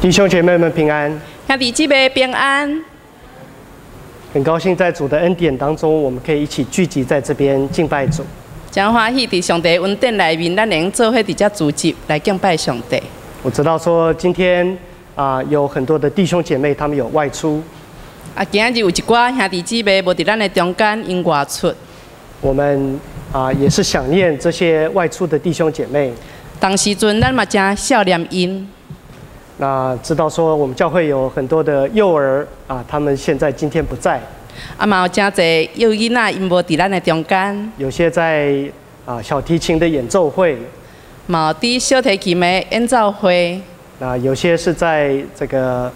弟兄姐妹們平安。兄弟姊妹平安。很高興在主的恩典當中，我們可以一起聚集在這邊敬拜主。真歡喜佇上帝恩典內面，咱會用做伙佇遮聚集來敬拜上帝。我知道說今天啊，有很多的弟兄姐妹他們有外出。啊，今仔日有一寡兄弟姊妹無佇咱的中間，𪜶外出。我們啊也是想念這些外出的弟兄姐妹。同時陣，咱嘛誠想念𪜶。那知道說我們教會有很多的幼兒啊，他們現在今天不在。啊，嘛有誠濟幼囡仔，𪜶無佇咱的中間。有些在啊小提琴的演奏會。嘛有佇小提琴的演奏會。那有些是在這個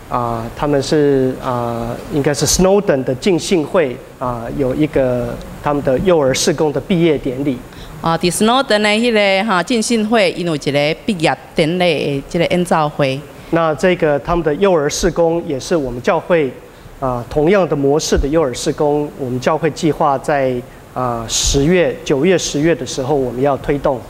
啊，他們是啊，應該是 Snowden 的浸信會啊，有一個他們的幼兒事工的畢業典禮。哦，佇 Snowden 的彼个哈浸信會，𪜶有一个畢業典禮的這个演奏會。那這個他們的幼兒事工也是我們教會啊同樣的模式的幼兒事工，我們教會計劃在啊10月、9月、10月的時候，我們要推動。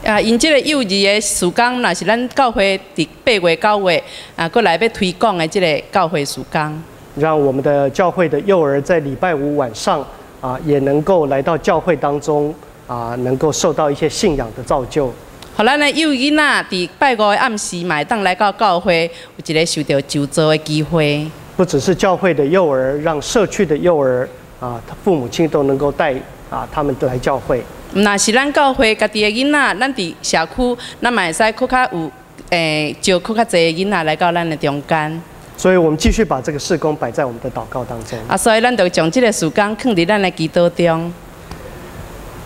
啊，𪜶這个幼兒的事工，若是咱教會佇8月、9月啊，閣來欲推廣的這个教會事工。讓我們的教會的幼兒在禮拜五晚上啊，也能夠來到教會當中。啊，能夠受到一些信仰的造就。予咱的幼囡仔佇拜五的暗時，嘛會當來到教會，有一个受著造就的機會。不只是教會的幼兒，讓社區的幼兒啊，父母親都能夠帶啊他們來教會。毋但是咱教會家己的囡仔，咱佇社區，咱嘛會使閣較有招閣較濟囡仔來到咱的中間。所以我們繼續把這個事工擺在我們的禱告當中。啊，所以咱就將這个事工囥佇咱的祈禱中。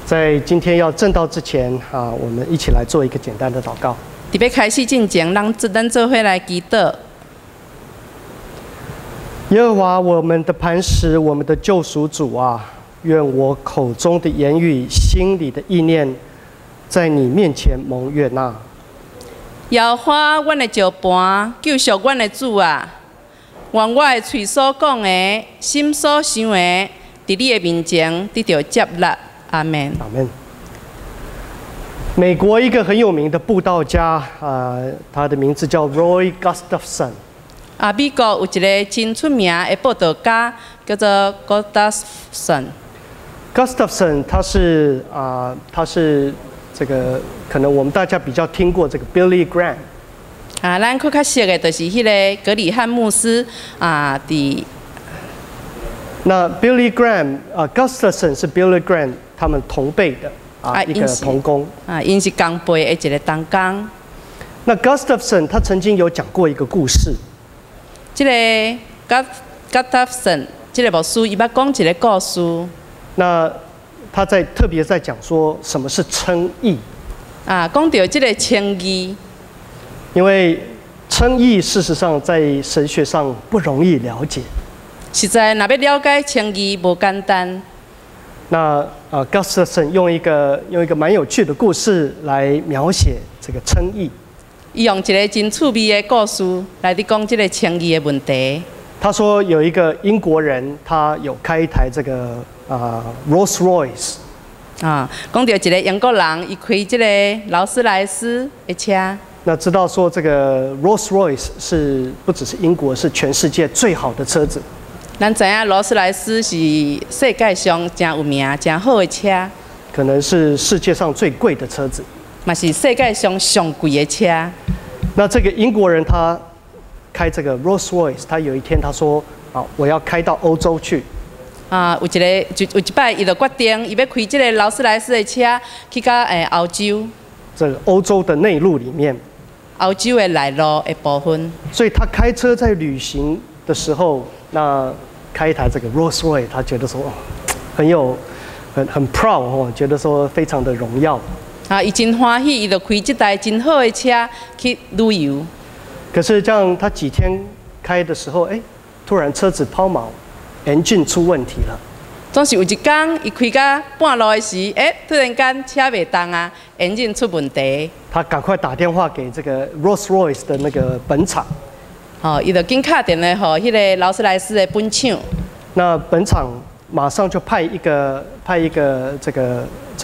在今天要證道之前啊，我們一起來做一個簡單的禱告。佇欲開始進前，咱做伙來祈禱。耶和華我們的磐石，我們的救贖主啊，願我口中的言語、心裡的意念，在你面前蒙悅納。耶和華，阮的石磐，救贖阮的主啊，願我的喙所講的、心所想的，佇你的面前得著接納。阿門。阿門。美國一個很有名的布道家啊，他的名字叫 Roy Gustafson。啊，美國有一个真出名的布道家，叫做 Gustafson。 Gustafson 他是啊，他是這個可能我們大家比較聽過這個 Billy Graham。啊，咱閣較熟的，就是彼个葛理翰牧師啊，佇。那 Billy Graham 啊，Gustafson 是 Billy Graham 他們同輩的啊，一個同工。啊，𪜶是仝輩的一个同工。那 Gustafson 他曾經有講過一個故事。這个 Gustafson 這个牧師，伊捌講一个故事。那他在特別在講說什麼是稱義。啊，講著這个稱義。因為稱義事實上在神學上不容易了解。實在，若欲了解稱義無簡單。那啊，Gustafson 用一個蠻有趣的故事來描寫這個稱義。伊用一个真趣味的故事來佇講這个稱義的問題。他說有一個英國人，他有開一台這個啊 Rolls Royce。啊，講著一个英國人，伊開這个勞斯萊斯的車。那知道說這個 Rolls Royce 是不只是英國，是全世界最好的車子。咱知影勞斯萊斯是世界上誠有名、誠好的車。可能是世界上最貴的車子。嘛是世界上上貴的車。那這個英國人他開這個 Rolls Royce，他有一天他說：啊，我要開到歐洲去。啊，有一个就有一擺，伊就決定，伊欲開這个勞斯萊斯的車去到歐洲。這個歐洲的內陸裡面。歐洲的內陸的部分。所以他開車在旅行的時候，那開一台這個 Rolls Royce，他覺得說很有很 proud 哦，覺得說非常的榮耀。啊，伊真歡喜，伊就開這台真好的車去旅遊。可是這樣，他幾天開的時候，哎，突然車子拋錨，engine 出問題了。總是有一工，伊開到半路的時，哎，突然間車袂動啊，引擎出問題。他趕快打電話給這個 Rolls Royce 的那個本廠。哦，伊就緊敲電話予彼个勞斯萊斯的本廠。那本廠馬上就派一個這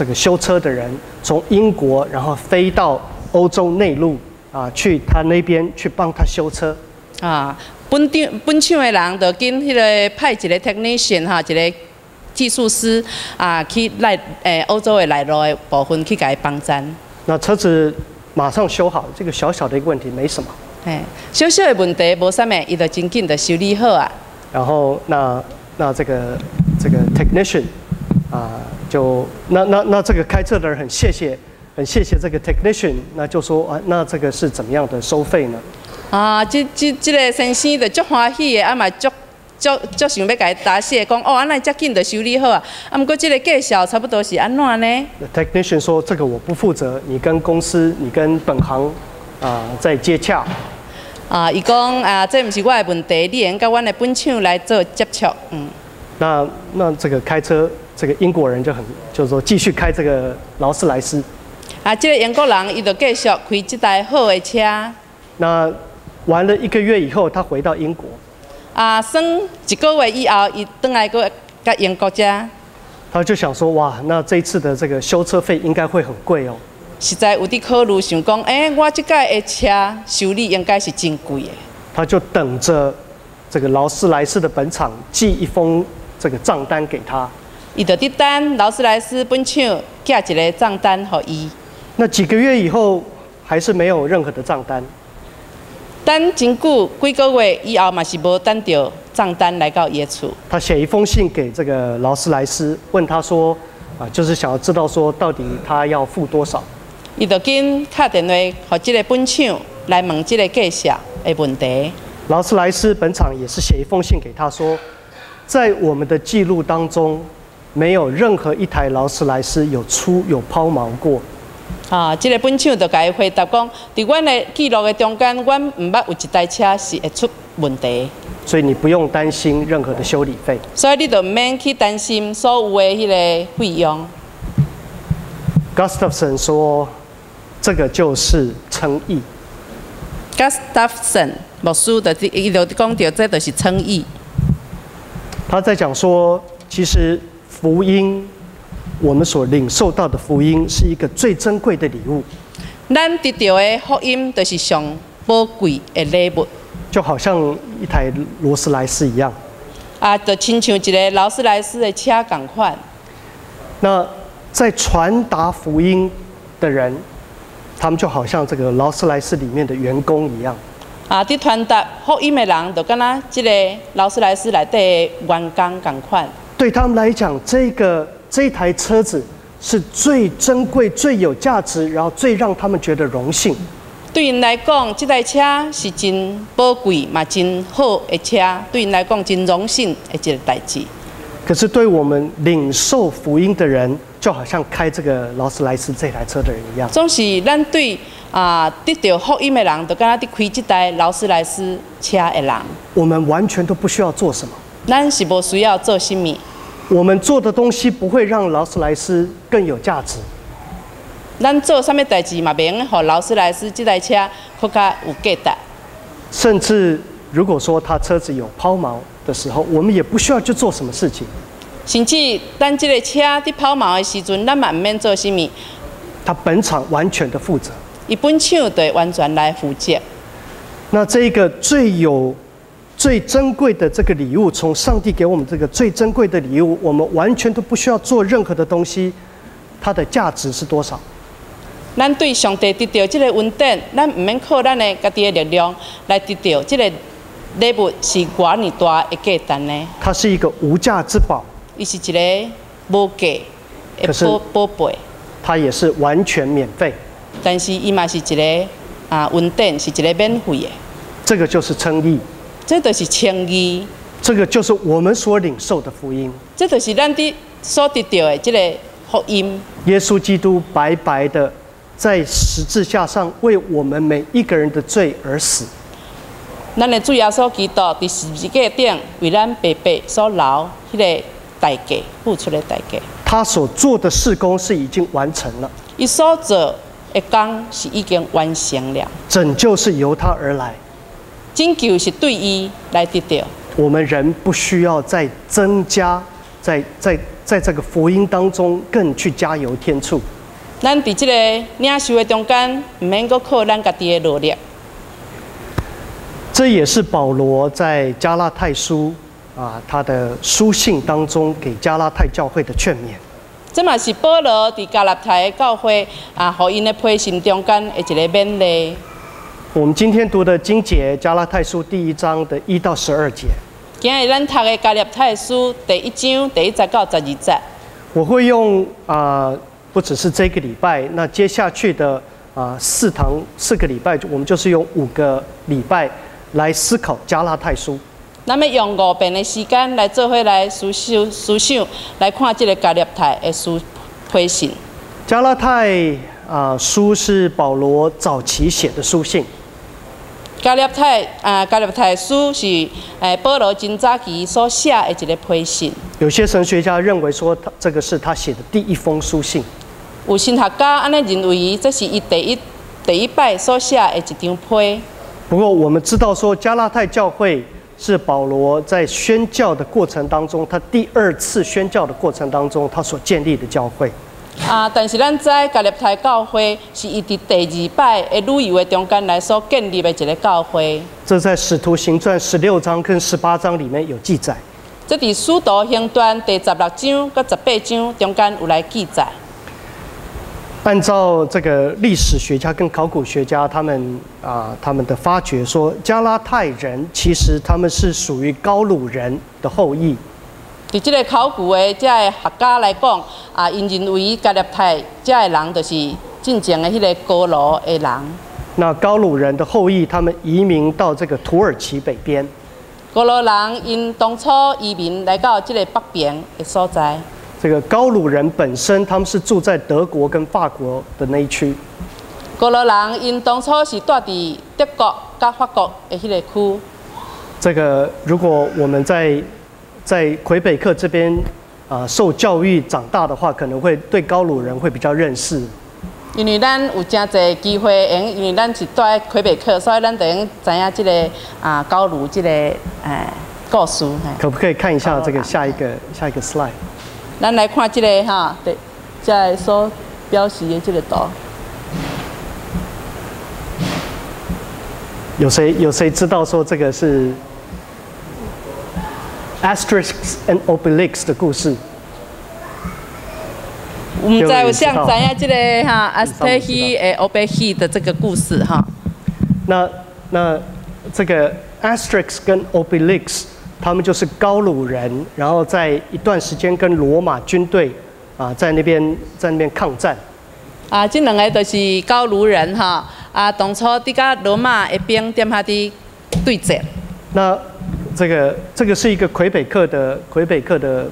個修車的人，從英國然後飛到歐洲內陸。啊，去他那邊去幫他修車。啊，本廠的人就緊彼个派一个 technician 哈，一个技術師啊，去內歐洲的內陸的部分去共伊幫贊。那車子馬上修好，這個小小的一個問題沒什麼。嘿，小小的問題無啥物，伊就真緊就修理好啊。然後那這個 technician 啊，就那這個開車的人很謝謝這個 technician，那就說啊，那這個是怎麼樣的收費呢？啊，這個先生就足歡喜的，啊嘛足足足想欲共伊答謝，講哦，按呢遮緊就修理好啊。啊，毋過這個價數差不多是按怎呢？ The technician 說：這個我不負責，你跟公司，你跟本行啊再接洽。啊，伊講啊，這毋是我的問題，你會用佮阮的本廠來做接觸。那這個開車，這個英國人就很，就是說繼續開這個勞斯萊斯。啊，這個英國人伊就繼續開這台好的車。那玩了一個月以後，他回到英國。啊，耍一個月以後，伊轉來閣佮英國遮。他就想說：哇，那這次的這個修車費應該會很貴哦。實在有佇考慮想講，我這擺的車修理應該是真貴的。他就等着這個勞斯萊斯的本廠寄一封這個賬單給他。伊就佇等勞斯萊斯本廠寄一個賬單予伊。那幾個月以後，還是沒有任何的賬單。等真久幾個月以後，嘛是無等著帳單來到伊的厝。他寫一封信給這個勞斯萊斯，問他說：啊，就是想要知道說，到底他要付多少。伊就緊敲電話予這個本廠來問這個價數的問題。勞斯萊斯本廠也是寫一封信給他說，在我們的記錄當中，沒有任何一台勞斯萊斯有拋錨過。啊，這個本廠就共伊回答講，佇阮的記錄的中間，阮毋捌有一台車是會出問題。所以你不用擔心任何的修理費。所以你就毋免去擔心所有的彼個費用。 Gustafson 說，這個就是稱義。 Gustafson 牧師就伊就講著，這就是稱義。他在講說，其實福音，我們所領受到的福音是一個最珍貴的禮物。咱得著的福音就是上寶貴的禮物。就好像一台勞斯萊斯一樣。啊，就親像一个勞斯萊斯的車仝款。那在傳達福音的人，他們就好像這個勞斯萊斯裡面的員工一樣。啊，佇傳達福音的人，就敢若這个勞斯萊斯內底的員工仝款。對他們來講，這台車子是最珍貴、最有價值，然後最讓他們覺得榮幸。對𪜶來講，這台車是真寶貴嘛，真好的車，對𪜶來講真榮幸的一個代誌。可是對我們領受福音的人，就好像開這個勞斯萊斯這台車的人一樣。總是咱對啊得著福音的人，就敢若佇開這台勞斯萊斯車的人。我們完全都不需要做什麼。咱是無需要做啥物。我們做的東西不會讓勞斯萊斯更有價值。咱做啥物代誌嘛，袂用予勞斯萊斯這台車閣較有價值。甚至如果說他車子有拋錨的時候，我們也不需要去做什麼事情。甚至咱這个車佇拋錨的時陣，咱嘛毋免做啥物。他本廠完全的負責。伊本廠就會完全來負責。那這個最有、最珍貴的這個禮物，從上帝給我們這個最珍貴的禮物，我們完全都不需要做任何的東西，它的價值是多少？咱對上帝得著這个恩典，咱毋免靠咱的家己的力量來得著這个禮物，是偌爾大的價值呢？它是一個無價之寶。伊是一个無價的寶寶貝。它也是完全免費。但是伊嘛是一个啊恩典，是一个免費的。這個就是稱義。這就是稱義。這個就是我們所領受的福音。這就是咱佇所得著的這个福音。耶穌基督白白的在十字架上為我們每一個人的罪而死。咱的主耶穌基督佇十字架頂為咱白白所流彼个代價，付出的代價。他所做的事工是已經完成了。伊所做的工是已經完成了。拯救是由他而來。拯救是對伊來得著。我們人不需要再增加，在這個福音當中更去加油添醋。咱佇這个領受的中間，毋免閣靠咱家己的努力。這也是保羅在加拉太書啊，他的書信當中給加拉太教會的勸勉。這嘛是保羅佇加拉太的教會啊，予𪜶的批信中間的一个勉勵。我們今天讀的經節，加拉太書第一章的1到12節。今日咱讀的加拉太書第一章第一節到12節。我會用啊，不只是這個禮拜，那接下去的啊四堂四個禮拜，我們就是用5個禮拜來思考加拉太書。咱欲用五遍的時間來做伙來思想思想，來看這个加拉太的書批信。加拉太啊書是保羅早期寫的書信。加拉太啊，加拉太書是保羅真早期所寫的一个批信。有些神學家認為說，他這個是他寫的第一封書信。有神學家按呢認為，這是伊第一擺所寫的一張批。不過我們知道說，加拉太教會是保羅在宣教的過程當中，他第二次宣教的過程當中，他所建立的教會。啊！但是咱知加拉太教會是伊佇第二擺的旅遊的中間來所建立的一个教會。這在《使徒行傳》16章跟18章裡面有記載。這佇使徒行傳第十六章佮十八章中間有來記載。按照這個歷史學家跟考古學家他們的發掘說，加拉太人其實他們是屬於高盧人的後裔。佇這个考古的這个學家來講，啊，𪜶認為加拉太這个人就是進前的彼个高盧的人。那高盧人的後裔，他們移民到這個土耳其北邊。高盧人𪜶當初移民來到這个北邊的所在。這個高盧人本身，他們是住在德國跟法國的那一區。高盧人𪜶當初是蹛佇德國佮法國的彼个區。這個如果我們在魁北克這邊啊受教育長大的話，可能會對高盧人會比較認識。因為咱有誠濟機會，因為咱是蹛佇魁北克，所以咱就會用知影這个啊高盧這个故事。可不可以看一下這個下一個 slide？咱來看這个哈，對，這个所標示的這个圖。有誰知道說這個是 Asterix and Obelix 的故事？毋知有誰知影這个哈阿斯特希的歐貝希的這個故事哈？那這個 Asterix 跟 Obelix，他們就是高盧人，然後在一段時間跟羅馬軍隊啊在那邊抗戰。啊，這兩个就是高盧人哈。啊，當初佇佮羅馬的兵踮遐佇對戰。那這個是一個魁北克的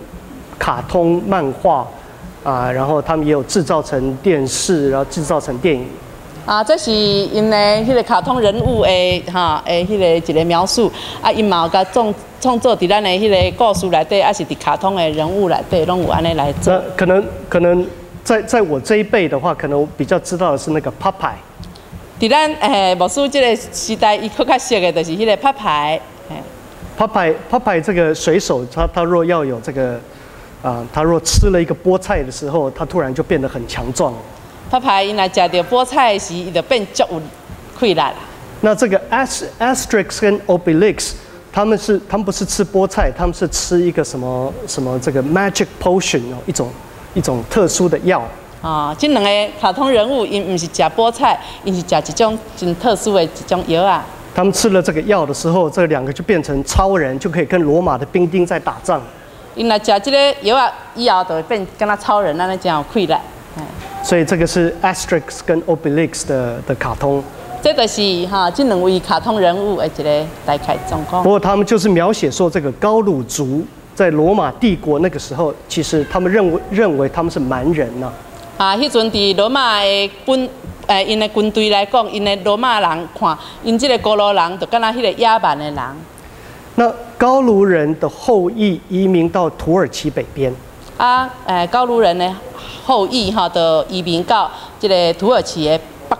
卡通漫畫啊，然後他們也有製造成電視，然後製造成電影。啊，這是𪜶的彼个卡通人物的哈的彼个一个描述，啊，𪜶嘛有共創作佇咱的彼个故事內底，抑是佇卡通的人物內底，攏有按呢來做。那可能在我這一輩的話，可能比較知道的是那個 Popeye。佇咱牧師這个時代，伊閣較熟的就是彼个 Popeye。 Popeye 這個水手，他若要有這個啊，他若吃了一個菠菜的時候，他突然就變得很強壯。泡泡伊若食著菠菜時，伊就變足有氣力。那這個 Asterix 跟 Obelix，他們不是吃菠菜，他們是吃一個什麼什麼這個 magic potion 哦，一種特殊的藥。啊，這兩個卡通人物，𪜶毋是食菠菜，𪜶是食一種真特殊的一種藥仔。他們吃了這個藥的時候，這兩個就變成超人，就可以跟羅馬的兵丁在打仗。𪜶若食這个藥仔以後，就會變敢若超人按呢，真有氣力。所以這個是 Asterix 跟 Obelix 的卡通。這就是哈，這兩位卡通人物的一个大概狀況。不過他們就是描寫說，這個高盧族在羅馬帝國那個時候，其實他們認為他們是蠻人呐。啊，彼陣佇羅馬的軍，𪜶的軍隊來講，𪜶的羅馬人看，𪜶這个高盧人就敢若彼个野蠻的人。那高盧人的後裔移民到土耳其北邊。啊，高盧人的後裔哈，就移民到這个土耳其的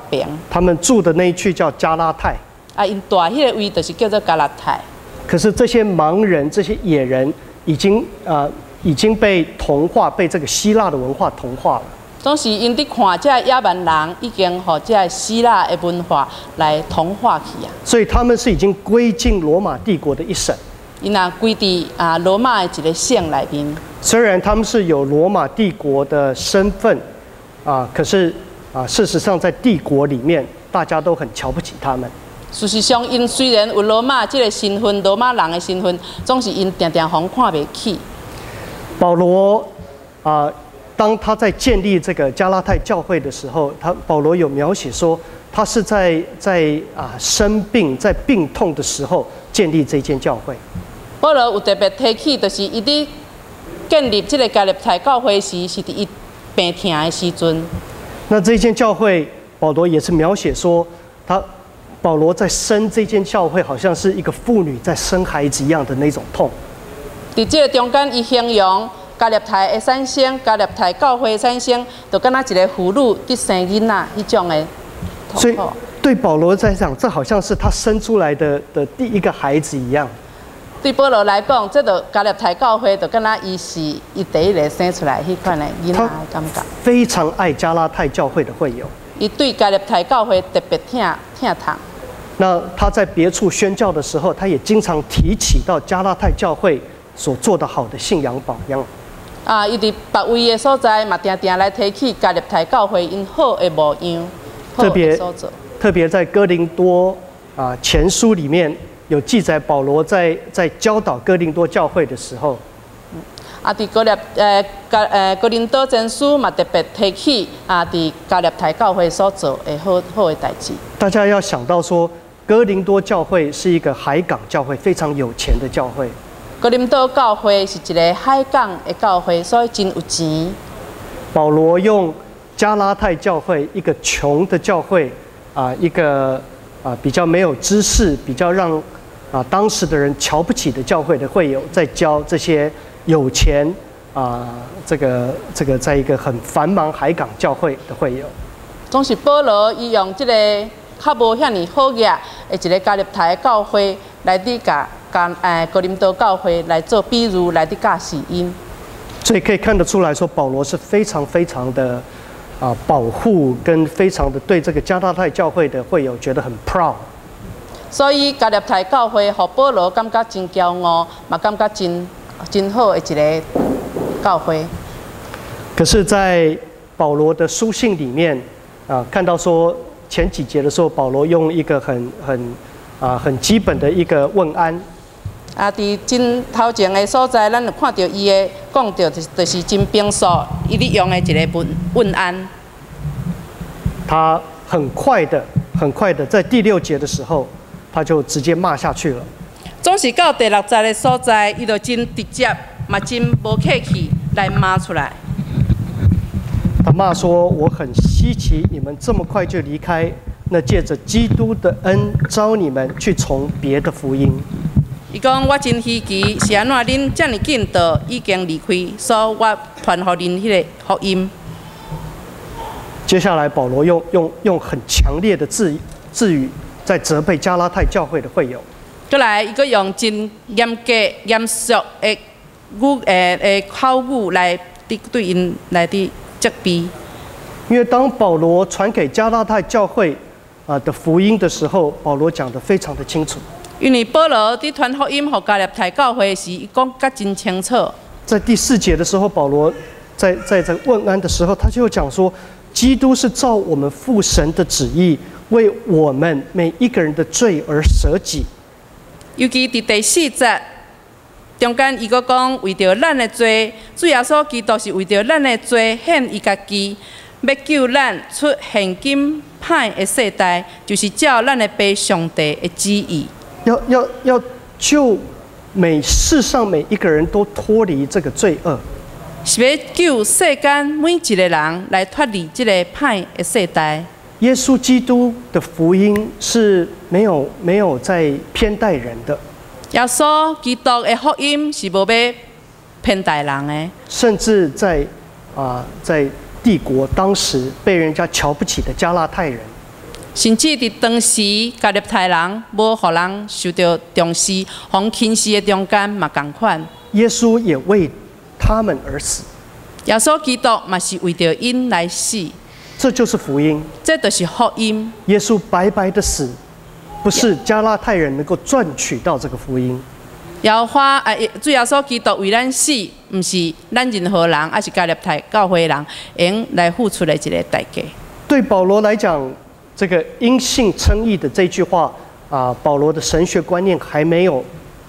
北邊。他們住的那一區叫加拉泰。啊，𪜶蹛彼个位就是叫做加拉泰。可是這些盲人、這些野人，已經被同化，被這個希臘的文化同化了。總是𪜶佇看這个亞汶人已經予這个希臘的文化來同化去啊。所以他們是已經歸進羅馬帝國的一省。𪜶也歸佇啊羅馬的一个省內面。雖然他們是有羅馬帝國的身份，啊，可是啊，事實上在帝國裡面，大家都很瞧不起他們。事實上，𪜶雖然有羅馬這个身份，羅馬人的身份，總是𪜶定定予人看袂起。保羅啊，當他在建立這個加拉太教會的時候，他保羅有描寫說，他是在生病、在病痛的時候建立這間教會。保羅有特別提起，就是伊佇建立這个加勒泰教會時，是佇伊病疼的時陣。那這間教會，保羅也是描寫說，他保羅在生這間教會，好像是一個婦女在生孩子一樣的那種痛。佇這个中間，伊形容加勒泰的產生，加勒泰教會的產生，就敢若一个婦女佇生囡仔彼種的所以痛苦。對保羅來講，這好像是他生出來的第一個孩子一樣。對保羅來講，這就加勒泰教會就敢若伊是伊第一个生出來彼款的囡仔的感覺。非常愛加拉太教會的會友。伊對加勒泰教會特別疼疼痛。那他在別處宣教的時候，他也經常提起到加拉太教會所做的好的信仰榜樣。啊，伊佇別位的所在嘛，定定來提起加勒泰教會𪜶好的模樣，好的所做。特別在哥林多啊前書裡面有記載，保羅在教導哥林多教會的時候，啊，佇哥勒呃加呃哥林多前書嘛特別提起啊，佇加勒泰教會所做的好好的代誌。大家要想到說，哥林多教會是一個海港教會，非常有錢的教會。哥林多教會是一个海港的教會，所以真有錢。保羅用加拉太教會一個窮的教會啊，一個啊比較沒有知識、比較讓啊當時的人瞧不起的教會的會友，在教這些有錢啊這個在一個很繁忙海港教會的會友。總是保羅伊用這个較無遐爾好額的一个加勒泰教會來佇共共哥林多教會來做比喻，來佇教示𪜶。所以可以看得出來說，保羅是非常非常的啊保護跟非常的對這個加拉太教會的會友覺得很 proud。所以加勒泰教會予保羅感覺真驕傲，嘛感覺真真好的一个教會。可是，在保羅的書信裡面啊，看到說前幾節的時候，保羅用一個很基本的一個問安。啊，佇真頭前的所在，咱有看著伊的講著，就是真平素，伊咧用的一个問問安。他很快的、很快的，在第六節的時候，他就直接罵下去了。總是到第六節的所在，伊就真直接，嘛真無客氣來罵出來。他罵說：“我很稀奇，你們這麼快就離開，那借着基督的恩召你們去從別的福音。” 伊講我真稀奇，是按怎恁遮爾緊就已經離開，所我傳予恁彼个福音。接下來，保羅用很強烈的字語，在責備加拉太教會的會友。閣來，伊閣用真嚴格、嚴肅的語的口語來佇對𪜶來佇責備。因為當保羅傳給加拉太教會啊的福音的時候，保羅講得非常的清楚。因為保羅佇傳福音予加勒泰教會時，伊講甲真清楚。在第四節的時候，保羅在這問安的時候，他就講說，基督是照我們父神的旨意，為我們每一個人的罪而捨己。尤其佇第四節中間，伊閣講，為著咱的罪，主耶穌基督是為著咱的罪獻伊家己，欲救咱出現今歹的世代，就是照咱的父上帝的旨意。要救每世上每一個人都脫離這個罪惡，是欲救世間每一個人來脫離這個歹的世代。耶穌基督的福音是沒有在偏待人的。耶穌基督的福音是無欲偏待人的。甚至在帝國當時被人家瞧不起的加拉太人。甚至佇當時加勒泰人無予人受著重視、予人輕視的中間嘛仝款。耶穌也為他們而死。耶穌基督嘛是為著𪜶來死。這就是福音。這就是福音。耶穌白白的死，不是加拉太人能夠賺取到這個福音。耶和華啊，主耶穌基督為咱死，毋是咱任何人，抑是加拉太教會人會用來付出的一個代價。對保羅來講，這個因信稱義的這句話啊，保羅的神學觀念還沒有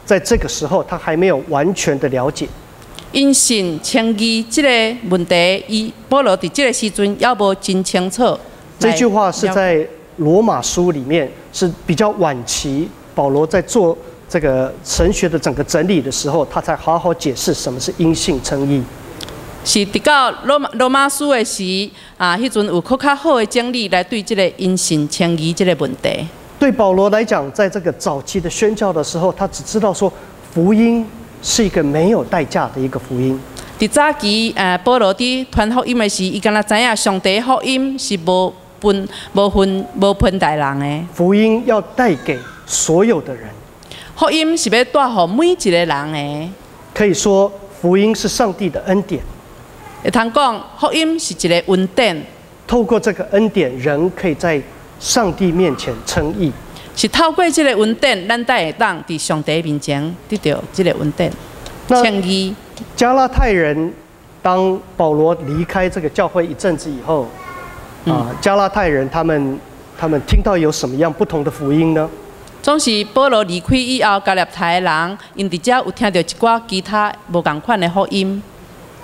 在這個時候，他還沒有完全的了解。因信稱義這個問題，伊保羅佇這個時陣猶無真清楚。這句話是在羅馬書裡面是比較晚期，保羅在做這個神學的整個整理的時候，他才好好解釋什麼是因信稱義。是直到羅馬書的時啊，彼陣有閣較好的整理來對這個因信稱義這個問題。對保羅來講，在這個早期的宣教的時候，他只知道說福音是一個沒有代價的一個福音。佇早期，保羅佇傳福音的時，伊敢若知影上帝福音是無分無分無分大人的。福音要帶給所有的人。福音是欲帶予每一個人的。可以說，福音是上帝的恩典。會通講，福音是一個恩典。透過這個恩典，人可以在上帝面前稱義。是透過這個恩典，咱才會當佇上帝面前得著這個恩典，稱義。加拉太人，當保羅離開這個教會一陣子以後，啊，加拉太人他們聽到有什麼樣不同的福音呢？總是保羅離開以後，加拉太的人𪜶佇遮有聽著一寡其他無仝款的福音。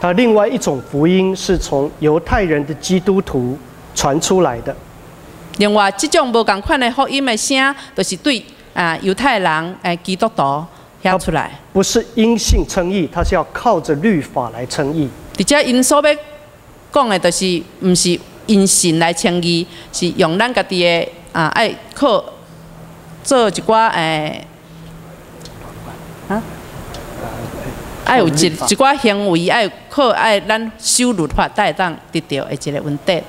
他另外一種福音是從猶太人的基督徒傳出來的。另外，這種無仝款的福音的聲，就是對啊猶太人基督徒遐出來。不是因信稱義，他是要靠着律法來稱義。佇遮𪜶所欲講的，就是毋是因信來稱義，是用咱家己的啊愛靠做一寡啊，愛有一寡行為，愛靠愛咱守律法，才會當得著的一個恩典。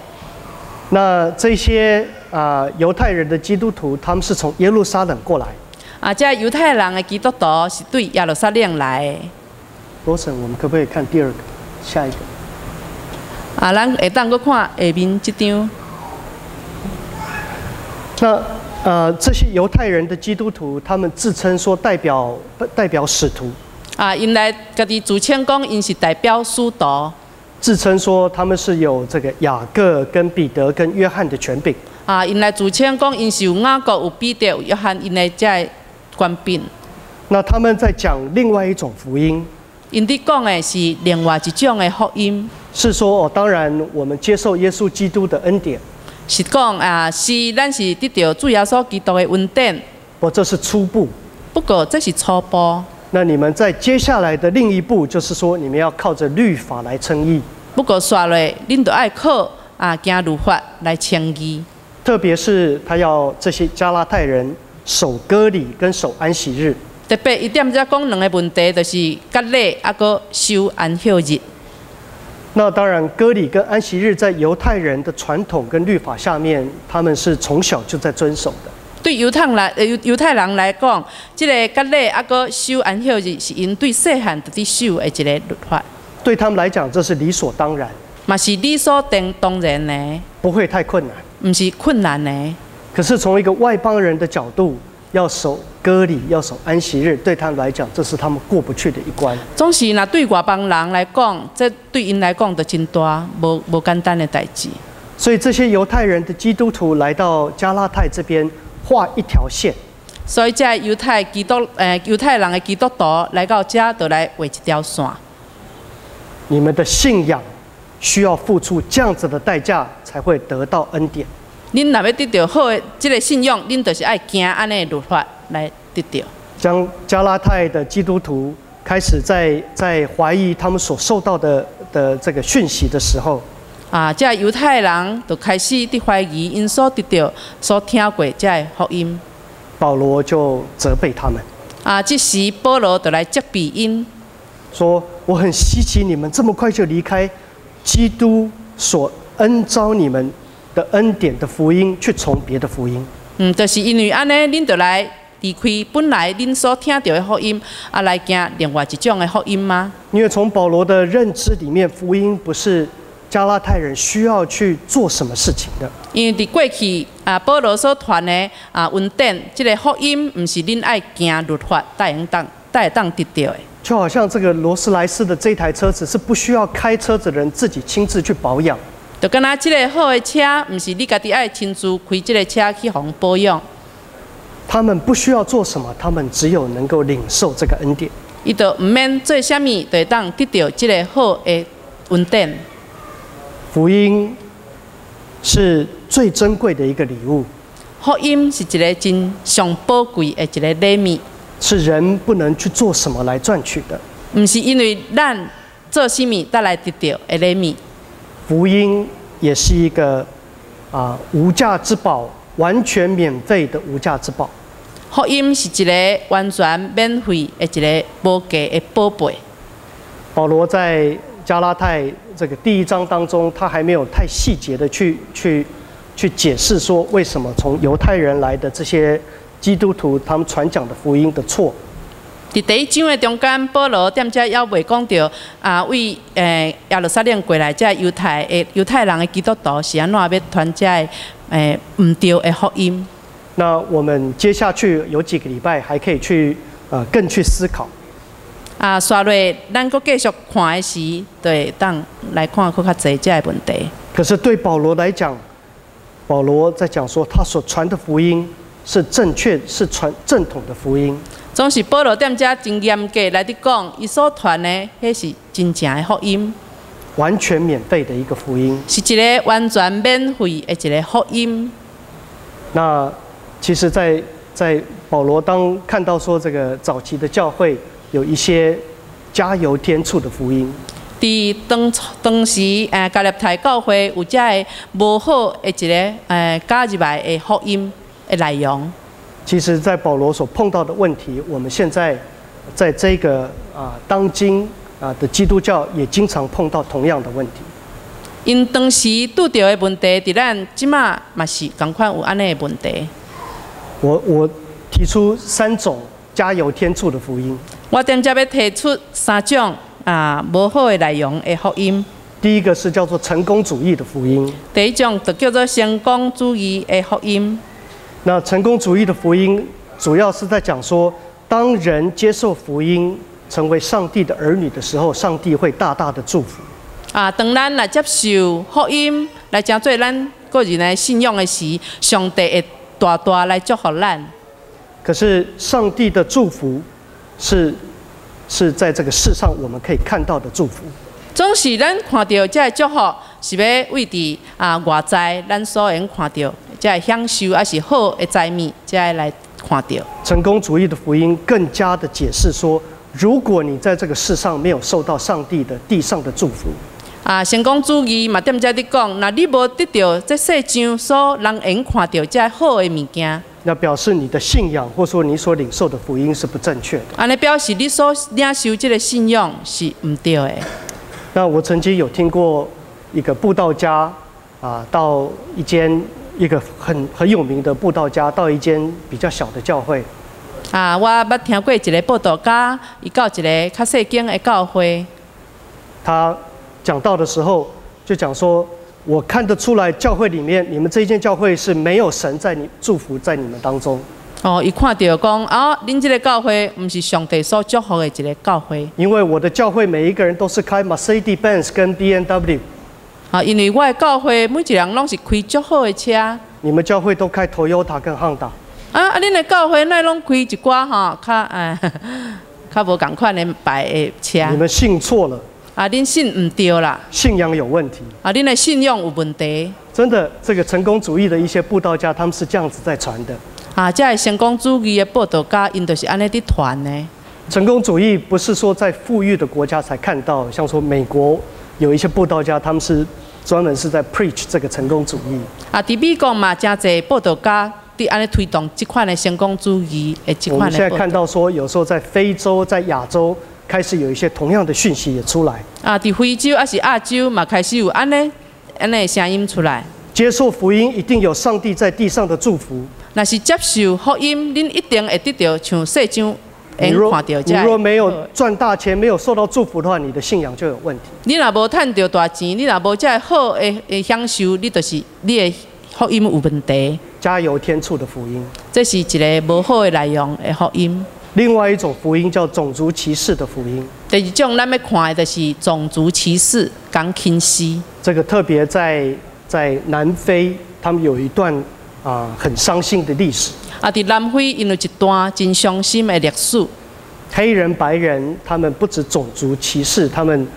那這些啊猶太人的基督徒，他們是從耶路撒冷過來。啊，這猶太人的基督徒是對耶路撒冷來的。羅神，我們可不可以看第二個，下一個？啊，咱會當閣看下面這張。那這些猶太人的基督徒，他們自稱說代表使徒。啊，𪜶來家己自稱講，𪜶是代表使徒。自稱說他們是有這個雅各、跟彼得、跟約翰的權柄。啊，𪜶來自稱講，𪜶是有雅各、有彼得、有約翰，𪜶的這个權柄。那他們在講另外一種福音。𪜶佇講的是另外一種的福音。是說哦，當然我們接受耶穌基督的恩典。是講啊，是咱是得著主耶穌基督的恩典。不過這是初步。不過這是初步。那你們在接下來的另一步，就是說你們要靠着律法來稱義。不過紲落，恁就愛靠啊，行律法來稱義。特別是他要這些加拉太人守割禮跟守安息日。特別伊踮遮講兩个問題，就是割禮抑閣守安息日。那當然，割禮跟安息日在猶太人的傳統跟律法下面，他們是從小就在遵守的。對猶太人來講，這个割禮抑閣守安息日是𪜶對細漢就佇守的一個律法。對他們來講，這是理所當然。嘛是理所當然的。不會太困難。毋是困難的。可是從一個外邦人的角度，要守割禮，要守安息日，對他們來講，這是他們過不去的一關。總是若對外邦人來講，這對𪜶來講就真大，無簡單的代誌。所以這些猶太人的基督徒來到加拉太這邊，畫一條線。所以這猶太人的基督徒來到遮，就來畫一條線。你們的信仰需要付出這樣子的代價，才會得到恩典。恁若欲得著好的這个信仰，恁就是愛行按呢的律法來得著。將加拉太的基督徒開始在懷疑他們所受到的這個訊息的時候，啊，這猶太人就開始佇懷疑𪜶所得著、所聽過這个福音。保羅就責備他們。啊，這時保羅就來責備𪜶，說：我很稀奇你們這麼快就離開基督所恩召你們的恩典的福音，去從別的福音。就是因為按呢，恁就來離開本來恁所聽著的福音，啊來行另外一種的福音嗎？因為從保羅的認知裡面，福音不是加拉太人需要去做什麼事情的。因為佇過去啊，保羅所傳的啊恩典，這个福音毋是恁愛行律法，才會當得著的。就好像這個勞斯萊斯的這台車子是不需要開車子的人自己親自去保養。就敢若這个好的車，毋是你家己愛親自開這个車去予保養。他們不需要做什麼，他們只有能夠領受這個恩典。伊就毋免做啥物，就會當得著這个好的恩典。福音是最珍貴的一個禮物。福音是一个真上寶貴的一个禮物。是人不能去做什麼來賺取的。毋是因為咱做啥物才來得著的禮物。福音也是一個無價之寶，完全免費的無價之寶。福音是一个完全免費的一个無價的寶貝。保羅在加拉太這個第一章當中，他還沒有太細節的去解釋說為什麼從猶太人來的這些基督徒他們傳講的福音的錯。佇第一章的中間，保羅踮遮猶未講著啊，為耶路撒冷過來這猶太人的基督徒是按怎欲傳這个毋對的福音。那我們接下去有幾個禮拜還可以去更去思考。啊，紲落咱閣繼續看的時，就會當來看閣較濟這个問題。可是對保羅來講，保羅在講說他所傳的福音是正確，是傳正統的福音。總是保羅踮遮真嚴格來佇講，伊所傳的彼是真正的福音，完全免費的一個福音，是一个完全免費的一个福音。那其實在保羅當看到說這個早期的教會有一些加油添醋的福音，佇當時加拉太教會有這个無好的一个加入來的福音的內容。其實，在保羅所碰到的問題，我們現在在這個當今的基督教也經常碰到同樣的問題。𪜶當時拄著的問題，佇咱這馬嘛是仝款有按呢的問題。我提出三種加油添醋的福音。我踮遮欲提出三種無好的內容的福音。第一個是叫做成功主義的福音。第一種就叫做成功主義的福音。那成功主義的福音主要是在講說，當人接受福音，成為上帝的兒女的時候，上帝會大大的祝福。啊，當咱來接受福音，來成做咱個人的信仰的時，上帝會大大來祝福咱。可是上帝的祝福是在這個世上我們可以看到的祝福。總是咱看著這个祝福是欲為佇外在，咱所會看著這个享受，抑是好的財物，才會來看著。成功主義的福音更加的解釋說，如果你在這個世上沒有受到上帝的地上的祝福，啊，成功主義嘛，踮遮佇講，若你無得著這世上所人會看著這好的物件，那表示你的信仰或說你所領受的福音是不正確的。按呢表示你所領受這个信仰是毋對的。那我曾經有聽過一個布道家啊，到一間一個很有名的布道家到一間比較小的教會。啊，我捌聽過一个布道家，伊到一个較細間的教會。他講道的時候就講說，我看得出來教會裡面，你們這間教會是沒有神在你祝福在你們當中。哦，伊看著講，哦，恁這个教會毋是上帝所祝福的一个教會。因為我的教會每一個人都是開 Mercedes-Benz 跟 BMW。啊，因為我的教會每一个人攏是開足好的車。你們教會都開 Toyota 跟 Honda。啊，恁的教會哪攏開一寡吼，較無仝款的牌的車。你們信錯了。啊，恁信毋對啦。信仰有問題。啊，恁的信仰有問題。真的，這個成功主義的一些布道家，他們是這樣子在傳的。啊，這个成功主義的布道家，𪜶就是按呢佇傳的。成功主義不是說在富裕的國家才看到，像說美國有一些布道家，他們是專門是在 preach 這個成功主義。啊，佇美國嘛，誠濟布道家佇按呢推動這款的成功主義的這款的。我們現在看到說，有時候在非洲、在亞洲開始有一些同樣的訊息也出來。啊，佇非洲抑是亞洲嘛，開始有按呢按呢的聲音出來。接受福音一定有上帝在地上的祝福。若是接受福音，恁一定會得著像世上你若會看著你若沒有這賺大錢，沒有受到祝福的話，你的信仰就有問題。你若無趁著大錢，你若無這个好的享受，你就是你的福音有問題。加油添醋的福音。這是一个無好的內容的福音。另外一種福音叫種族歧視的福音。第二種咱欲看的就是種族歧視、共輕視。這個特別在南非，他們有一段很傷心的歷史。啊，佇南非，𪜶有一段真傷心的歷史。黑人、白人，他們不止種族歧視，他們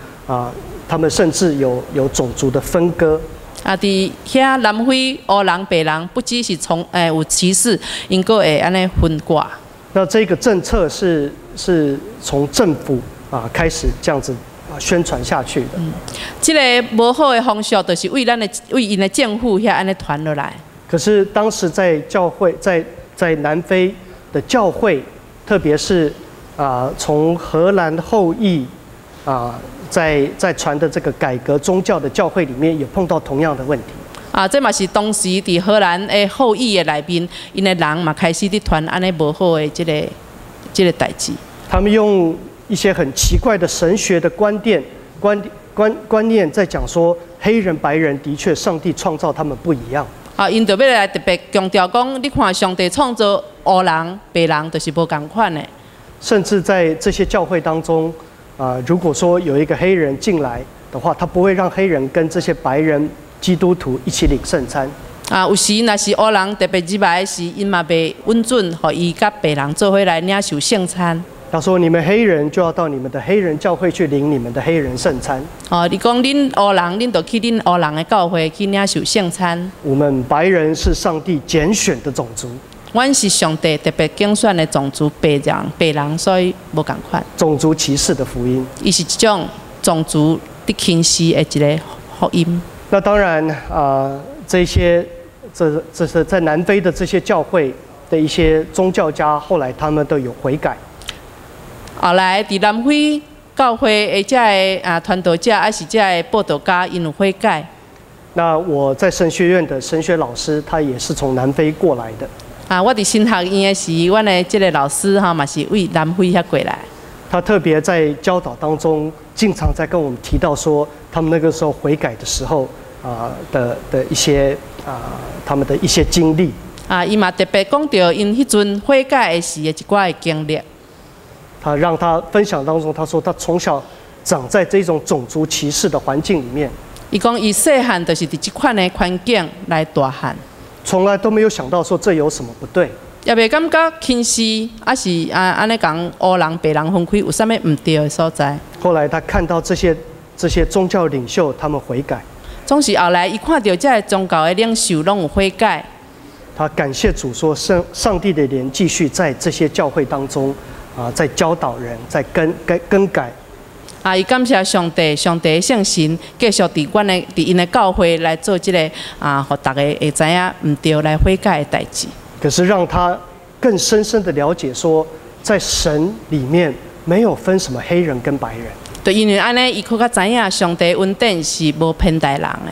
甚至有種族的分割。啊，佇遐南非，烏人、白人不只是從有歧視，𪜶閣會按呢分割。那這個政策是從政府開始這樣子宣傳下去的。這个無好的風俗，就是為咱的為𪜶的政府遐按呢傳落來。可是當時在教會，在南非的教會，特別是從荷蘭後裔在傳的這個改革宗教的教會裡面，也碰到同樣的問題。啊，這嘛是當時佇荷蘭的後裔的內面，𪜶的人嘛開始佇傳按呢無好的這个代誌。他們用一些很奇怪的神學的觀點、觀念，在講說黑人、白人的確上帝創造他們不一樣。啊，𪜶就欲來特別強調講，你看上帝創造烏人、白人，就是無仝款的。甚至在這些教會當中，如果說有一個黑人進來的話，他不會讓黑人跟這些白人基督徒一起領聖餐。啊，有時若是烏人特別入來時，𪜶嘛袂允准予伊佮白人做伙來領受聖餐。他說：“你們黑人就要到你們的黑人教會去領你們的黑人聖餐。哦，伊講恁烏人，恁就去恁烏人的教會去領受聖餐。我們白人是上帝揀選的種族。阮是上帝特別揀選的種族，白人，白人，所以無仝款。種族歧視的福音。伊是一種種族的輕視的一個福音。那當然這些這是在南非的這些教會的一些宗教家，後來他們都有悔改。後來，佇南非教會的這个傳道者，抑是這个佈道家，𪜶有悔改。那我在神學院的神學老師，他也是從南非過來的。啊，我佇神學院的時，阮的這个老師吼嘛是為南非遐過來。他特別在教導當中，經常在跟我們提到說，他們那個時候悔改的時候的一些他們的一些經歷。啊，伊嘛特別講著𪜶彼陣悔改的時的一寡的經歷。他讓他分享當中，他說他從小長在這種種族歧視的環境裡面。伊講伊細漢就是佇這款的環境來大漢。從來都沒有想到說這有什麼不對。也袂感覺輕視，抑是按呢共烏人白人分開有啥物毋對的所在。後來他看到這些宗教領袖他們悔改。總是後來伊看著這个宗教的領袖攏有悔改。他感謝主說，上帝的靈繼續在這些教會當中在教導人，在更改。啊，伊感謝上帝，上帝的聖神繼續佇阮的佇𪜶的教會來做這个啊，予逐家會知影毋對來悔改的代誌。可是讓他更深深的了解，說在神裡面沒有分什麼黑人跟白人。對，因為按呢，伊閣較知影上帝恩典是無偏待人的。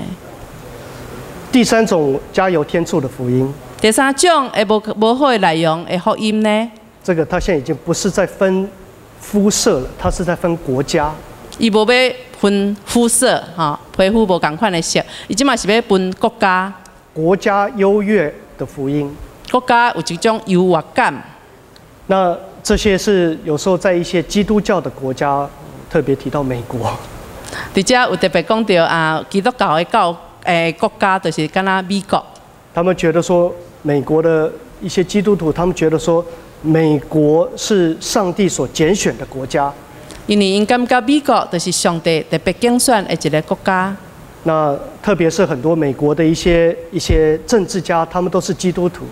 第三種加油添醋的福音。第三種會無好的內容的福音呢？這個他現在已經不是在分膚色了，他是在分國家。伊無欲分膚色，吼，皮膚無仝款的色，伊這馬是欲分國家。國家優越的福音。國家有一種優越感。那這些是有時候在一些基督教的國家，特別提到美國。佇遮有特別講著啊，基督教的國家就是敢若美國。他們覺得說，美國的一些基督徒，他們覺得說，美國是上帝所揀選的國家。因為𪜶感覺美國就是上帝特別揀選的一个國家。那特別是很多美國的一些政治家，他們都是基督徒。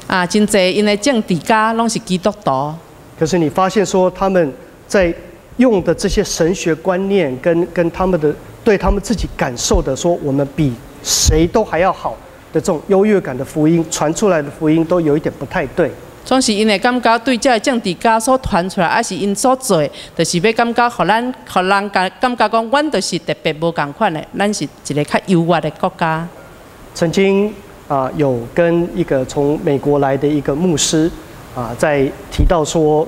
啊，真濟𪜶的政治家攏是基督徒。可是你發現說，他們在用的這些神學觀念跟他們的對他們自己感受的說，我們比誰都還要好的這種優越感的福音傳出來的福音，都有一點不太對。總是𪜶會感覺對這个政治家所傳出來，抑是𪜶所做的，就是欲感覺予咱，予人感覺講，阮就是特別無仝款的，咱是一个較優越的國家。曾經啊，有跟一個從美國來的一個牧師啊，在提到說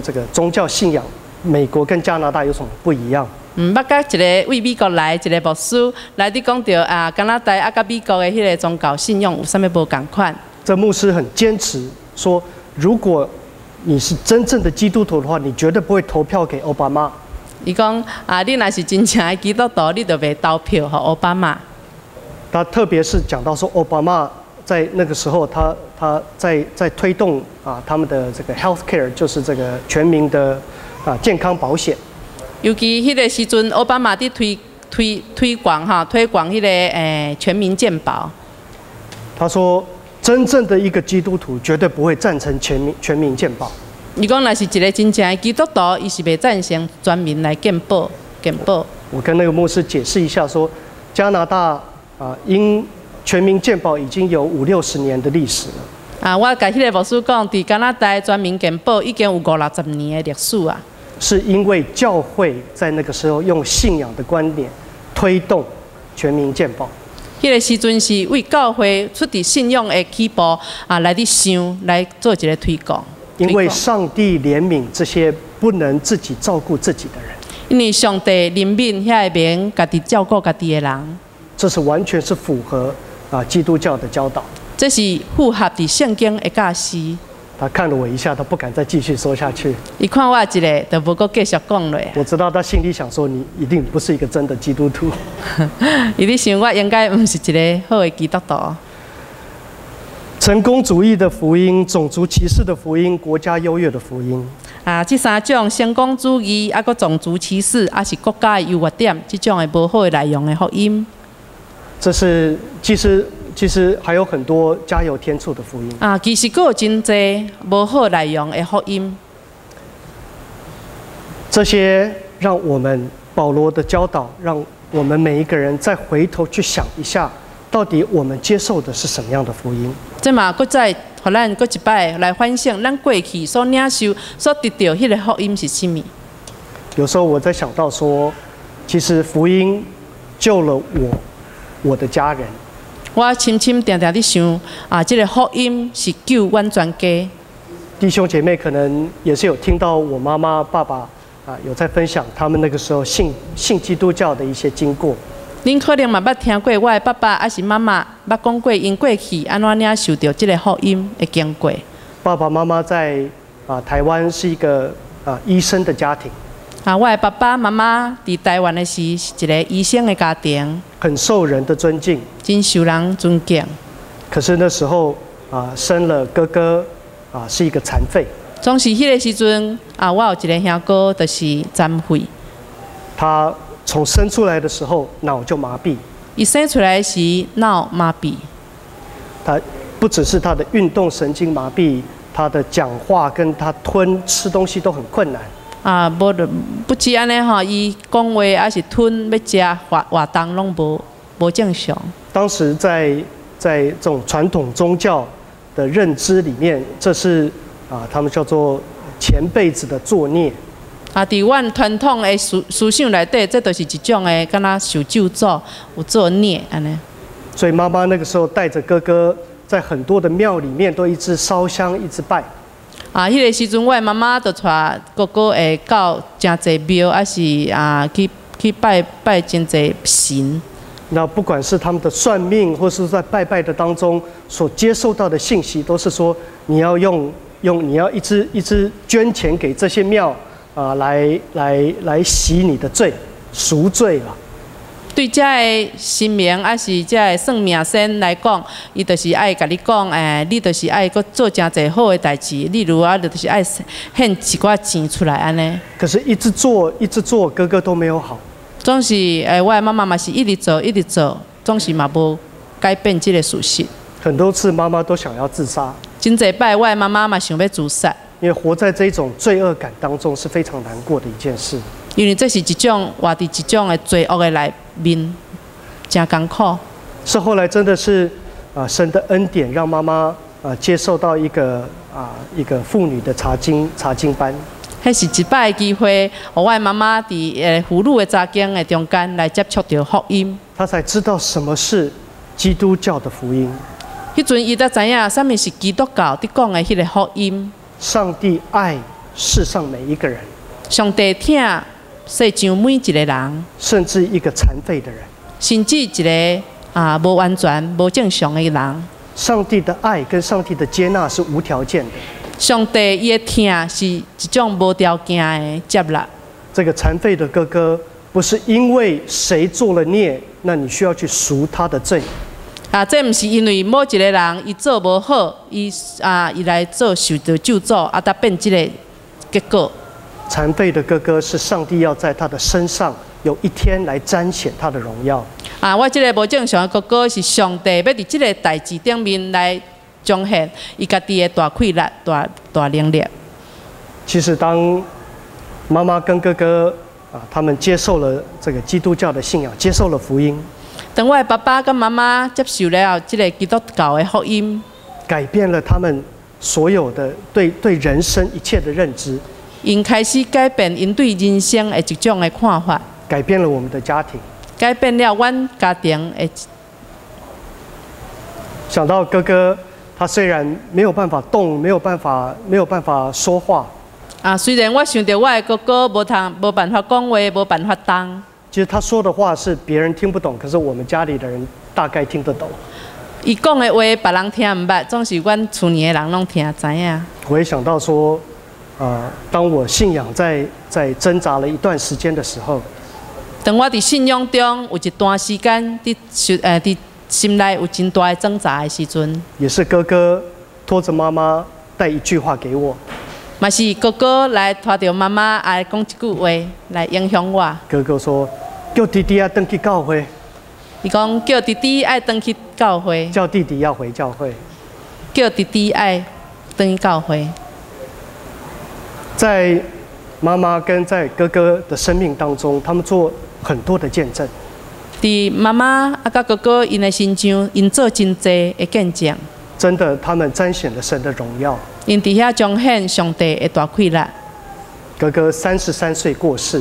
這個宗教信仰，美國跟加拿大有什麼不一樣？捌佮一個為美國來一個牧師來佇講著啊，加拿大啊佮美國的彼個宗教信仰有啥物無仝款？這牧師很堅持說，如果你是真正的基督徒的話，你絕對不會投票給奧巴馬。伊講啊，你若是真正的基督徒，你就袂投票予奧巴馬。他特別是講到說，奧巴馬在那個時候他在推動啊他們的這個 health care，就是這個全民的啊健康保險。尤其彼個時陣，奧巴馬佇推廣哈，推廣彼個全民健保。他說，真正的一個基督徒絕對不會贊成全民健保。伊講，若是一個真正的基督徒，伊是袂贊成全民來健保健保。我跟那個牧師解釋一下說，加拿大啊，因全民健保已經有五六十年的歷史了。啊，我共彼個牧師講，佇加拿大全民健保已經有五六十年的歷史啊。是因為教會在那個時候用信仰的觀點推動全民健保。彼個時陣是為教會出佇信仰的起步啊，來佇想來做一個推廣。因為上帝憐憫這些不能自己照顧自己的人。因為上帝憐憫遐個袂用家己照顧家己的人。這是完全是符合啊基督教的教導。這是符合佇聖經的教示。他看了我一下，他不敢再繼續說下去。伊看我一下，就無閣繼續講落。我知道他心裡想說，你一定不是一個真的基督徒。伊咧想我應該毋是一個好的基督徒。成功主義的福音、種族歧視的福音、國家優越的福音。啊，這三種成功主義，啊，閣種族歧視，抑是國家的優越點，這種的無好的內容的福音。這是其實還有很多加油添醋的福音。啊，其實閣有真濟無好內容的福音。這些讓我們保羅的教導，讓我們每一個人再回頭去想一下，到底我們接受的是什麼樣的福音？這嘛，閣再予咱閣一擺來反省，咱過去所領受、所得著彼個福音是啥物？有時候我在想到說，其實福音救了我，我的家人。我深深定定佇想，啊，這個福音是救阮全家。弟兄姐妹可能也是有聽到我媽媽、爸爸啊，有在分享他們那個時候信基督教的一些經過。恁可能嘛捌聽過我的爸爸抑是媽媽捌講過，𪜶過去按怎領受著這個福音的經過。爸爸媽媽在啊台灣是一個啊醫生的家庭。啊，我的爸爸媽媽佇台灣的時是一個醫生的家庭，很受人的尊敬，真受人尊敬。可是那時候啊，生了哥哥啊，是一個殘廢。總是彼個時陣啊，我有一個兄哥，就是殘廢。他從生出來的時候腦就麻痹。伊生出來時腦麻痹。他不只是他的運動神經麻痹，他的講話跟他吞吃東西都很困難。啊，無不止按呢吼，伊講話抑是吞欲食活活動攏無正常。當時在這種傳統宗教的認知裡面，這是啊，他們叫做前輩子的作孽。啊，佇阮傳統的思想內底，這就是一種的，敢若受咒詛，有作孽按呢。所以媽媽那個時候帶着哥哥，在很多的廟裡面都一直燒香，一直拜。啊，彼個時陣，我的媽媽就帶哥哥會到誠濟廟，抑是啊去拜拜真濟神。那不管是他們的算命，或是在拜拜的當中所接受到的信息，都是說你要用你要一直一直捐錢給這些廟啊，來洗你的罪，贖罪啦。對遮个神明，抑是遮个算命仙來講，伊就是愛共你講，你就是愛閣做誠濟好的代誌，例如啊，就是愛獻一寡錢出來按呢。可是，一直做，一直做，哥哥都沒有好。總是，我的媽媽嘛是一直做，一直做，總是嘛無改變這个事實。很多次，媽媽都想要自殺。真濟擺，我的媽媽嘛想欲自殺。因為活在這種罪惡感當中是非常難過的一件事。因為這是一種活佇一種的罪惡的內面，誠艱苦。是後來真的是啊，神的恩典讓媽媽啊接受到一個婦女的查經班。彼是一擺的機會，予我的媽媽佇婦女的查經的中間來接觸著福音。她才知道什麼是基督教的福音。彼陣伊才知影啥物是基督教佇講的彼个福音。上帝愛世上每一個人，上帝疼世上每一個人，甚至一個殘廢的人。甚至一個無完全、無正常的人。上帝的愛跟上帝的接納是無條件的。上帝伊的疼是一種無條件的接納。這個殘廢的哥哥，不是因為誰做了孽，那你需要去贖他的罪。這毋是因為某一個人伊做無好，伊來做受著咒詛，才變這個結果。殘廢的哥哥是上帝要在他的身上有一天來彰顯他的榮耀。我這個無正常的哥哥是上帝欲佇這個代誌頂面來彰顯伊家己的大氣力、大大能力。其實當媽媽跟哥哥他們接受了這個基督教的信仰，接受了福音。當我的爸爸佮媽媽接受了這個基督教的福音，改變了他們所有的對人生一切的認知。𪜶開始改變𪜶對人生的一種的看法，改變了我們的家庭，改變了阮家庭的。想到哥哥，他雖然沒有辦法動，沒有辦法說話。雖然我想著我的哥哥無通無辦法講話，無辦法動。其實他說的話是別人聽不懂，可是我們家裡的人大概聽得懂。伊講的話別人聽毋捌，總是阮厝裡的人攏聽知影。我也想到說，當我信仰在掙扎了一段時間的時候，當我佇信仰中有一段時間佇心內有真大的掙扎的時陣，也是哥哥拖着媽媽帶一句話給我。嘛是哥哥來拖著媽媽來講一句話來影響我。哥哥說：叫弟弟愛轉去教會。伊講叫弟弟愛轉去教會。叫弟弟要回教會。叫弟弟愛轉去教會。在媽媽跟在哥哥的生命當中，他們做很多的見證。佇媽媽佮哥哥𪜶的身上，𪜶做真濟的見證。真的，他們彰顯了神的榮耀。𪜶佇遐彰顯上帝的大氣力。哥哥33歲過世。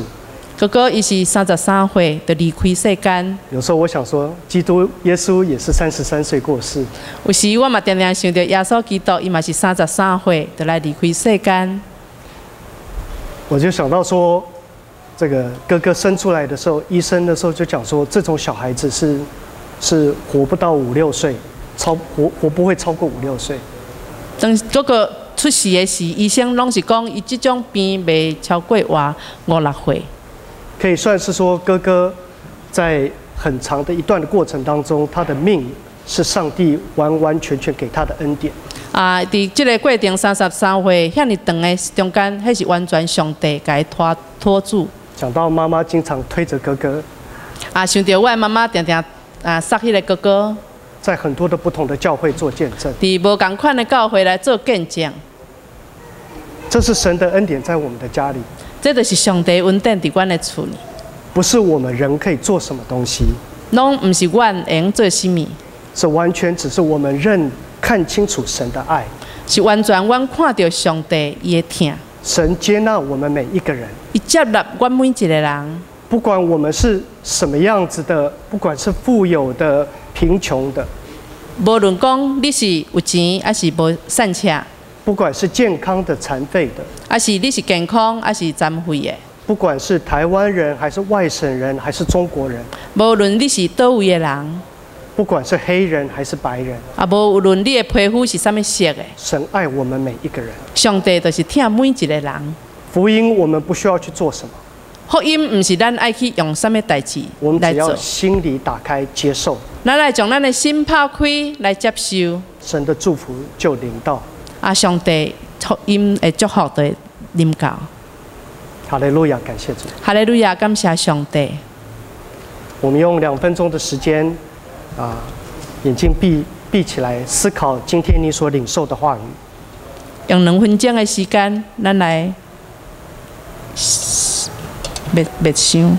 哥哥伊是33歲就離開世間。有時候我想說，基督耶穌也是三十三歲過世。有時我嘛定定想著耶穌基督，伊嘛是三十三歲就來離開世間。我就想到說，這個哥哥生出來的時候，醫生的時候就講說，這種小孩子是活不到五六歲，超活活不會超過五六歲。當哥哥出世的時，醫生攏是講，伊這種病袂超過活五六歲。可以算是說，哥哥在很長的一段的過程當中，他的命是上帝完完全全給他的恩典。佇這個過程33歲遐爾長的中間，彼是完全上帝共伊托托住。講到媽媽經常推着哥哥，想著我的媽媽定定捒彼個哥哥，在很多的不同的教會做見證。佇無仝款的教會來做見證。這是神的恩典在我們的家裡。這就是上帝恩典佇阮的厝裡。不是我們人可以做什麼東西。攏毋是阮會用做啥物。是完全只是我們認看清楚神的愛。是完全阮看著上帝伊的疼。神接納我們每一個人。伊接納阮每一個人。不管我們是什麼樣子的，不管是富有的、貧窮的。無論講你是有錢抑是無散赤。不管是健康的、殘廢的，抑是你是健康，抑是殘廢的。不管是台灣人，還是外省人，還是中國人。無論你是佗位的人，不管是黑人還是白人。無論你的皮膚是啥物色的。神愛我們每一個人。上帝就是疼每一個人。福音我們不需要去做什麼。福音毋是咱愛去用啥物代誌我們只要心裡打開接受。咱來將咱的心拋開來接受。神的祝福就臨到。上帝福音的祝福就會臨到。哈利路亞，感謝主。哈利路亞，感謝上帝。我們用2分鐘的時間，眼睛閉閉起來，思考今天你所領受的話語。用2分鐘的時間，咱來默默想。